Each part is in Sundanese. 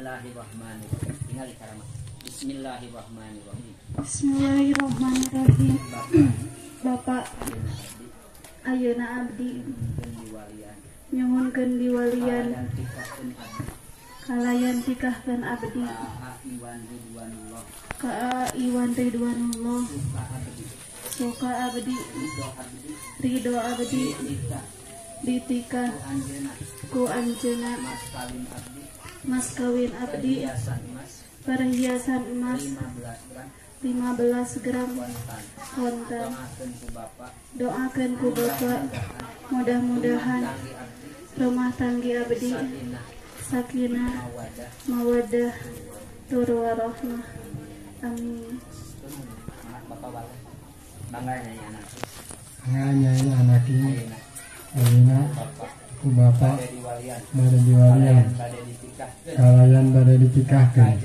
Bismillahirrahmanirrahim. Tinggal di karama. Bismillahirrahmanirrahim. Bismillahirrahmanirrahim. Bapak ayeuna abdi nyuhunkeun diwalian kalayan tikahkeun abdi ka Iwan Ridwanullah suka abdi ridho abdi ditikah ku anjeunna mas kawin abdi perhiasan emas 15 gram kontan. Doakeun ku Bapak mudah-mudahan rumah tanggi abdi sakinah mawaddah tur warahmah. Amin. Bangga nyai anak. Bangga nyai anak ini. Ayeuna ku Bapak bade diwalian kalayan bade ditikahkeun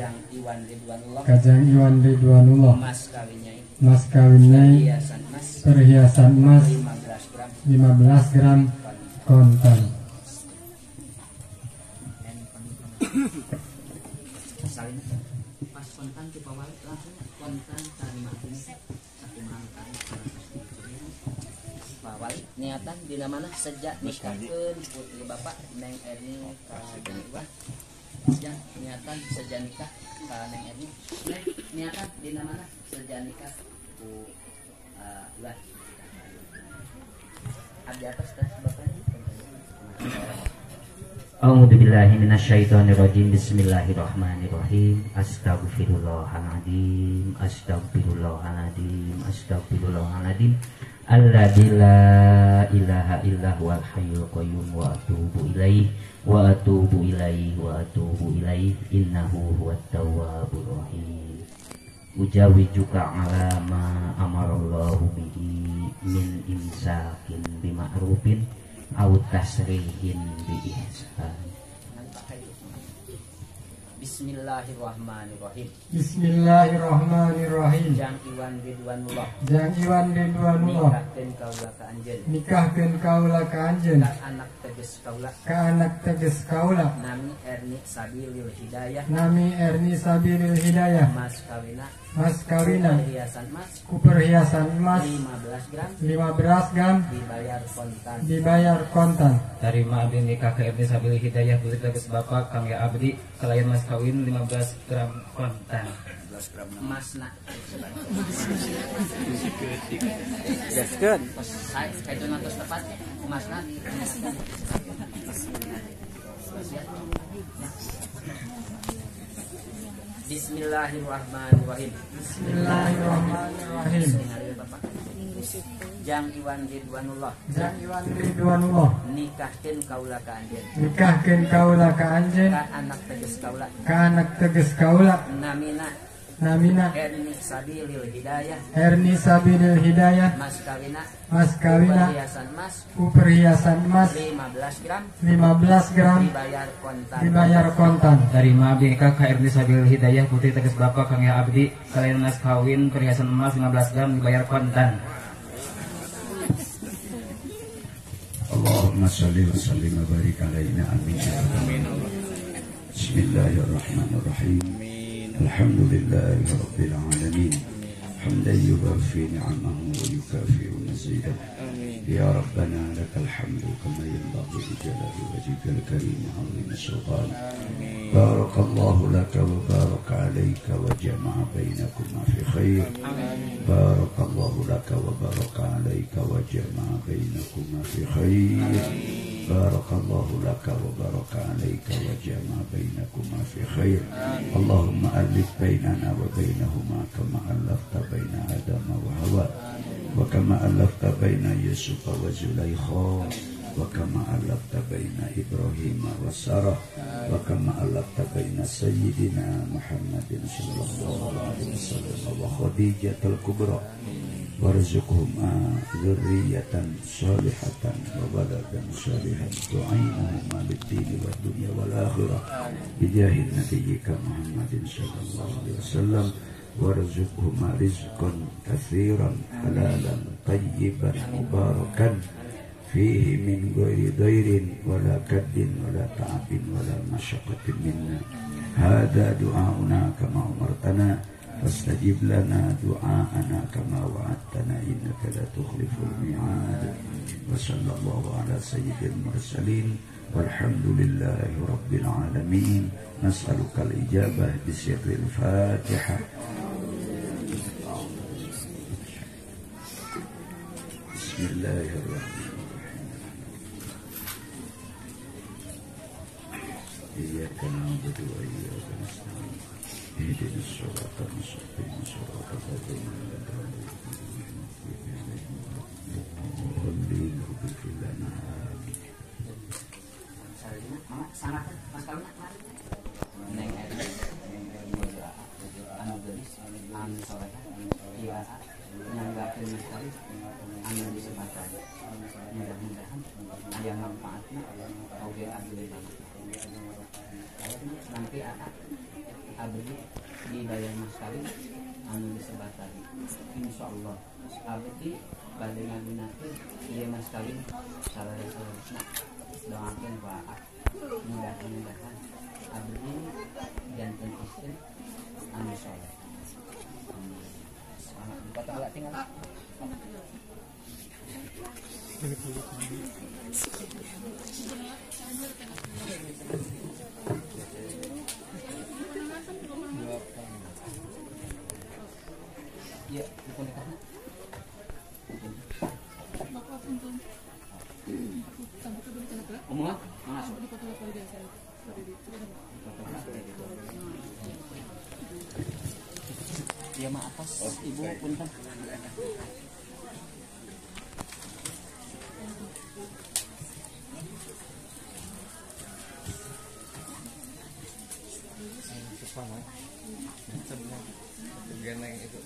kajang Iwan Ridwanullah mas kawin nyai perhiasan emas 15 gram kontan. Pas kontan ku pawali langsung kontan tarima Pak Wali niatan dina mana sejak nikahkeun putri Bapak Neng Erni ka Jang Iwan. Ya, niatan sejak nikah ka Neng Erni. Neng niatan dina mana sejak nikah ku Iwan. Abdi atas tas bapaknya. A'udzubillahi minasyaitonirrajim. Bismillahirrahmanirrahim. Astaghfirullahaladzim, astaghfirullahaladzim, astaghfirullahaladzim. Alladzi la ilaha illa huwal hayyul qayyum wa atubu ilaihi wa atubu ilaihi wa atubu ilaihi innahu huwat tawwabur rahim. Ujawijuka ala ma amarallahu bihi min imsakin bima'rufin aw tasrihin bi ihsan. Bismillahirrahmanirrahim. Bismillahirrahmanirrahim. Jang Iwan Ridwanullah. Jang Iwan Ridwanullah. Nikahkeun kaula ka anjeun. Nikahkeun kaula ka anjeun. Ka anak teges kaula. Ka anak teges kaula. Nami Erni Sabilil Hidayah. Nami Erni Sabilil Hidayah. Mas kawina. Mas kawina. Perhiasan emas. Ku perhiasan emas. 15 gram. 15 gram. Dibayar kontan. Dibayar kontan. Tarima abdi nikah ke Erni Sabilil Hidayah putri teges Bapak Kang Ya Abdi kalayan mas kawin 15 gram kontan. 15 gram emasna. Gaskeun. Saya kaitu nantos tepat emasna. Bismillahirrahmanirrahim. Bismillahirrahmanirrahim. Jang Iwan Ridwanullah. Jang Iwan Ridwanullah. Nikahkeun kaula ka anjeun. Nikahkeun kaula ka anjeun. Ka anak teges kaula. Ka anak teges kaula. Namina. Namina Erni Sabilil Hidayah. Erni Sabilil Hidayah. Mas kawina. Mas kawina. Perhiasan emas. Ku perhiasan emas. 15 gram. 15 gram. Dibayar kontan. Dibayar kontan. Tarima abdi nikah ka Erni Sabilil Hidayah putri teges Bapak Kang Ya Abdi kalayan mas kawin perhiasan emas 15 gram dibayar kontan. Allahumma shalli wa sallim wa barik alaina amin. Amin. Bismillahirrahmanirrahim. Alhamdulillahi rabbil alamin. Hamdan yuwafi ni'amahu wa yukafi'u mazidah. Ya Rabbana lakal hamdu kama yanbaghi li jalali wajhikal karim wa 'azimi sultanik. Barakallahu laka wa baraka 'alaika wa jama'a bainakuma fi khair. Barakallahu laka wa baraka 'alaika wa jama'a bainakuma fi khair. Barakallahu laka wa baraka 'alaika wa jama'a bainakuma fi khair. Allahumma alif bainana wa bainahuma kama alafta baina Adama wa Hawa wa kama alafta baina Yusuf wa Zulaikha wa kama alafta baina Ibrahim wa Sarah wa kama alafta baina Sayyidina Muhammadin sallallahu alaihi wasallam wa Khadijatul Kubra. Warzuqhuma dzurriyyatan shalihatan wa waladan salihan tu'inuhuma lid-dini wad-dunya wal akhirah bijahi nabiyyika Muhammadin sallallahu alaihi wasallam. Warzuqhuma rizqan katsiran halalan tayyiban mubarakan fihi min ghairi dhairin wala kaddin wala ta'abin wala masyaqqatin minna. هذا دعاؤنا كما أمرتنا فاستجب لنا دعاءنا كما وعدتنا إنك لا تخلف الميعاد. وصلى الله على سيد المرسلين والحمد لله رب العالمين. نسألك الإجابة بسر الفاتحة. بسم الله الرحمن الرحيم. إياك نعبد وإياك نستعين اهدنا الصراط المستقيم صراط الذين أنعمت عليهم غير المغضوب لنا. Nanti abdi dibayar mas kawin anu disebat tadi. Insyaallah abdi bade ngagunakeun ieu mas kawin saleh-salehna. Doakeun ku Aa mudah-mudahan abdi janten istri anu soleh. Dipotong heula tinggal. Iya, buku nikahnya. Umur, masuk. Iya mah atas, ibu punten. Itu.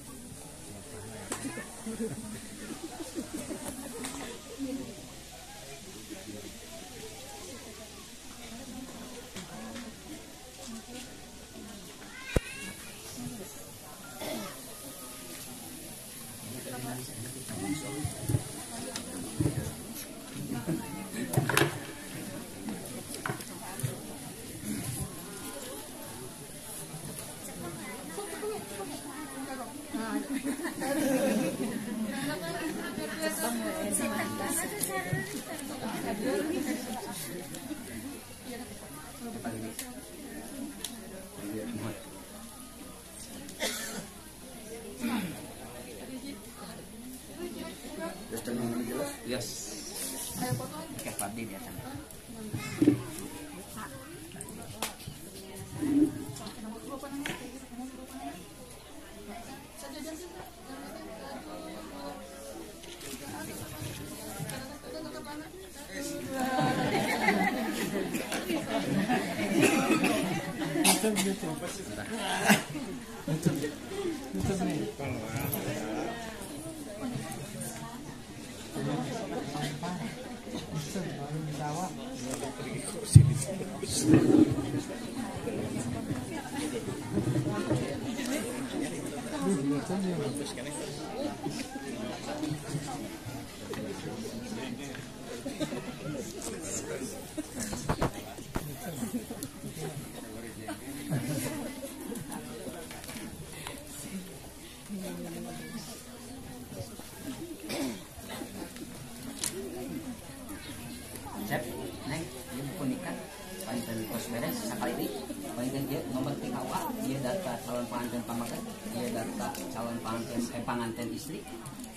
Yes. Nikah pabdi di atas. Cep, neng, ieu buku nikah panten tos beres sakali deui. Panten ieu nomor TKUA, ieu data calon pengantin pamaget, ieu data calon pengantin panganten istri,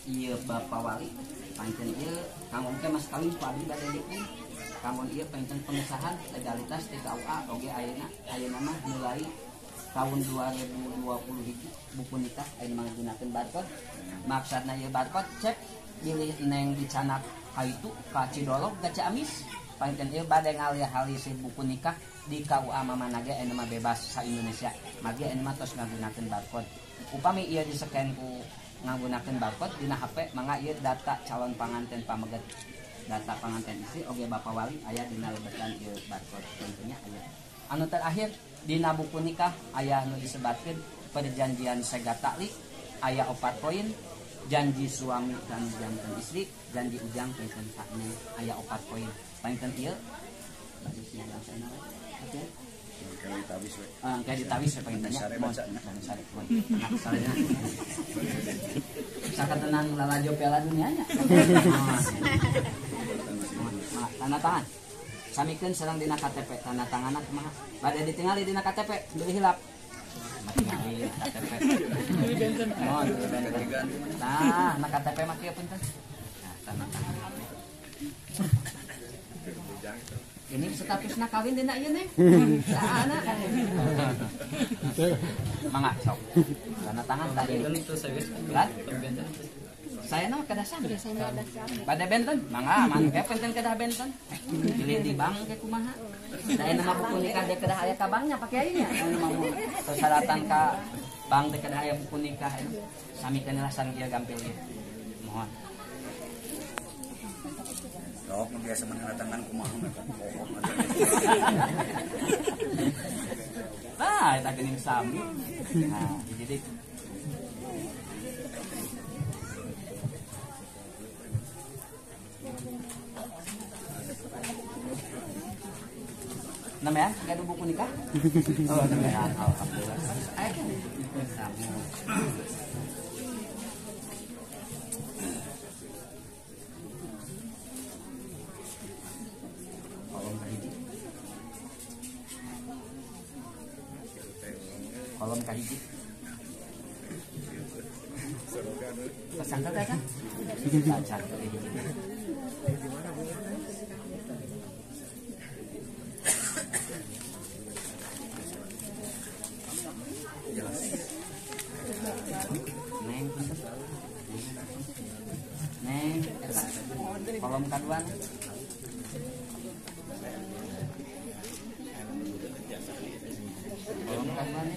ieu bapak wali. Panten ieu kanggo ke mas kawin ku abdi bade dipun. Kanggo ieu panten pengesahan legalitas TKUA oge ayeuna ayeuna mah mulai tahun 2020 hiji buku nikah ayeuna mah gunakeun barcode. Maksudna ieu barcode cek bilih neng dicanak kaitu ka Cidolog ka Ciamis panten ieu bade ngalih-alih si buku nikah di KUA mamana ge anu mah bebas sa Indonesia. Margi anu mah tos ngagunakeun barcode. Upami ieu diseken ku ngagunakeun barcode dina HP mangga ieu data calon panganten pameget, data panganten istri oge bapak wali aya dina lebetan ieu barcode tentunya aya. Anu terakhir dina buku nikah aya anu disebatkeun perjanjian sega taklik aya 4 poin. Janji suami dan jantan istri, janji ujang panten sakne aya 4 poin. Panten ieu bagi siang sana. Oke. Kayak ditawis saya pengen tanya. Sare. Nah, sarena. Sakatenang lalajo piala dunianya. Nah, tanda tangan. Samikeun sareng dina KTP, tanda tanganna kumaha? Bade ditingali dina KTP, beli hilap. Tingali KTP. Mohon, nah, na KTP mah kieu punten. Nah, tanda tangan. Ini statusna kawin dina ieu neng. Saana. Mangga sok. Tanda tangan tadi itu serius. Saya nama kedah sami. Bade benten, mangga aman ke benten kedah benten. Pilih di bank ke kumaha. Da nama buku nikah teh kedah aya ka banknya Pak Kiai nya. Anu mah persyaratan ka bank teh kedah aya buku nikah. Sami keun lah sareng ieu gampil ieu. Mohon. Sok nu biasa menandatangan kumaha mah bohong. Nah, eta geuning sami. Nah, jadi namanya nggak ada buku nikah? Oh, namanya alhamdulillah. Ayo kan. Kolom kahiji. Kolom kahiji. Pesangka teh kan? Pesangka hiji. Neng, neng, kolom kaduan. Kolom kaduan.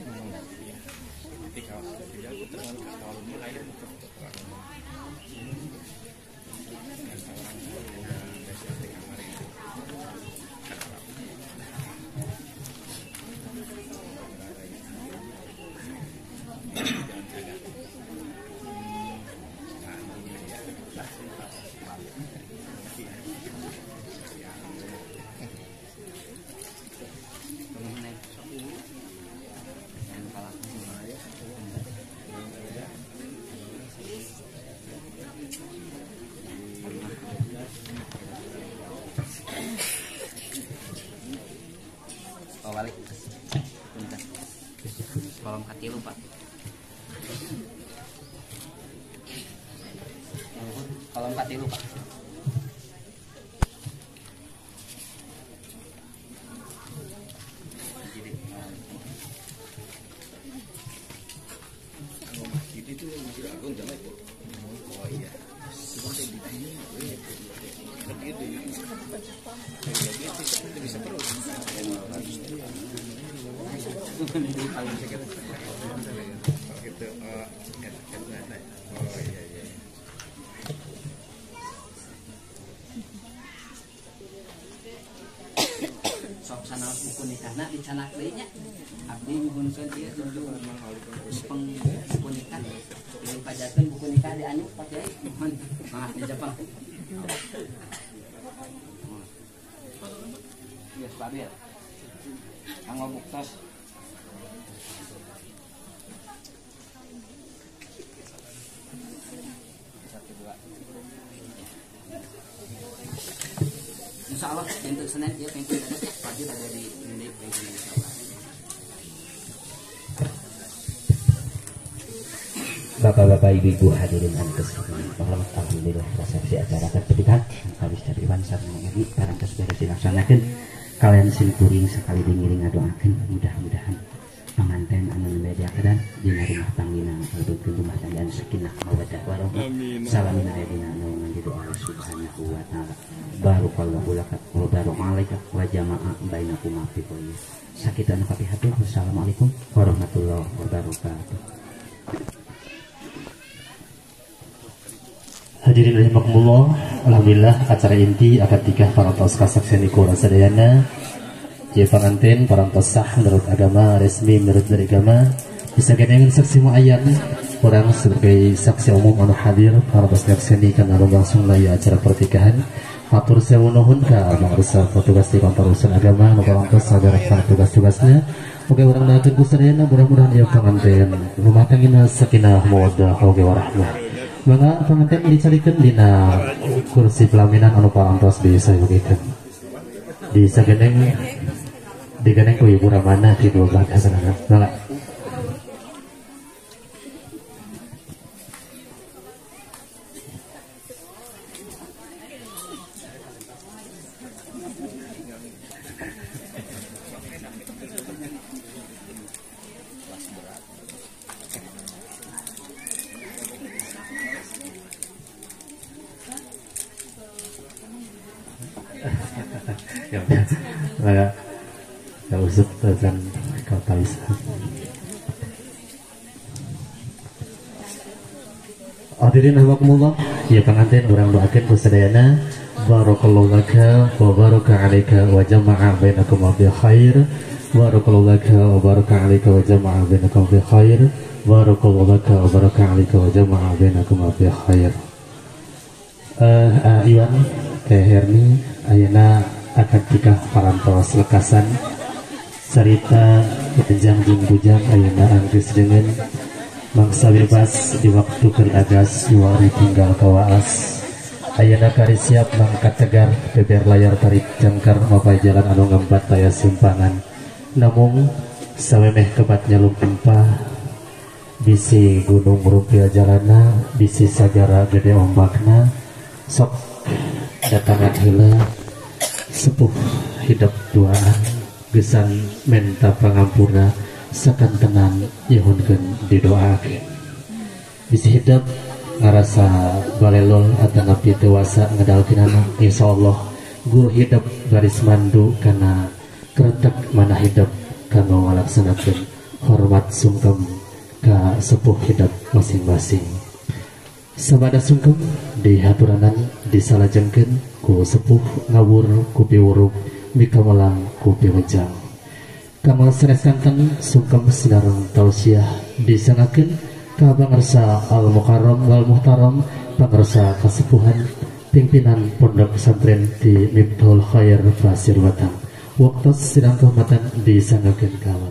Balik. Punten. Kolom katilu, Pak. Kolom katilu, Pak. Jadi masjid itu Masjid Agung jangan itu. Oh iya. Cuma di sini gitu. Bisa terus. Gitu. Oh iya iya. Sok sanaos buku nikahna dicanak deui nya. Abdi nyuhunkeun ieu jepeng buku nikah. Pilih pajakeun buku nikah di anjuk Pak Kiai. Mohon maaf di Jepang. Geus stabil. Kanggo buktos. Satu dua. Insya Allah dinten Senin ieu pengkin pagi ada di di pengkin insyaallah. Bapak-bapak, ibu-ibu hadirin antes alhamdulillah resepsi acara terpedikan habis dari Iwan sareng ini parantos beres dilaksanakeun kalian simkuring sekali dingiring ngadoakeun mudah-mudahan panganten anu nembe diakedan dina rumah tanggina kalebetkeun rumah tangga anu sakinah mawaddah warahmah salamina aya dina naungan ridho Allah subhanahu wa taala barakallahu laka wa baraka alaika wa jama'a bainakuma fi khair sakitu anu kapihatur. Wassalamualaikum warahmatullahi wabarakatuh. Hadirin rahimakumullah, alhamdulillah acara inti akad nikah parantos kasaksian iku sadayana. Ye panganten parantos sah menurut agama, resmi menurut dari agama. Bisa genengan saksi muayyan Urang sebagai saksi umum anu hadir parantos nyakseni kana langsung ieu acara pernikahan. Hatur sewu nuhun ka pangarsa petugas di kantor urusan agama anu parantos sagara tugas-tugasna. Oke urang doakeun ku sadayana mudah-mudahan ieu panganten rumah tangga sakinah mawaddah oge warahmah. Mangga panganten dicalikeun dina kursi pelaminan anu parantos disayogikeun. Disageneng digeneng ku ibu ramana di dua belah kasanana. Mangga. Ya, ya usut dan katalis. Hadirin rahimakumullah, ya pengantin urang doakeun ku sadayana barakallahu laka wa baraka alaika wa jama'a bainakum bi khair. Barakallahu laka wa baraka alaika wa jama'a bainakum bi khair. Barakallahu laka wa baraka alaika wa jama'a bainakum bi khair. Iwan Teh Herni ayeuna akad nikah parantos lekasan cerita bujang jeung bujang ayeuna anggeus deungeun mangsa bebas di waktu keur agas juari tinggal kawaas ayeuna kari siap mangkat tegar beber layar tarik jangkar mapai jalan anu ngembat taya simpangan namung samemeh kebatnya lumpah bisi gunung rumpil jalana bisi sagara gede ombakna sok datangan heula sepuh hidup duaan gesan menta pangampura sakantenan nyuhunkeun didoakeun bisi hidup ngarasa balelol atanapi dewasa ngedalkeun anak insyaallah guru hidup baris mandu kana kretek mana hidup kanggo ngalaksanakeun hormat sungkem ka sepuh hidup masing-masing. Sabada sungkem dihaturanan disalajengkeun ku sepuh ngawur ku piwuruk mikamelang ku piwejang. Kamal sanes kanten sungkem sinareng tausiah disangakeun ka pangersa al mukarram wal muhtaram pangersa kasepuhan pimpinan pondok pesantren di Miftahul Khair Pasir Batang. Waktu sidang kehormatan disangakeun ka.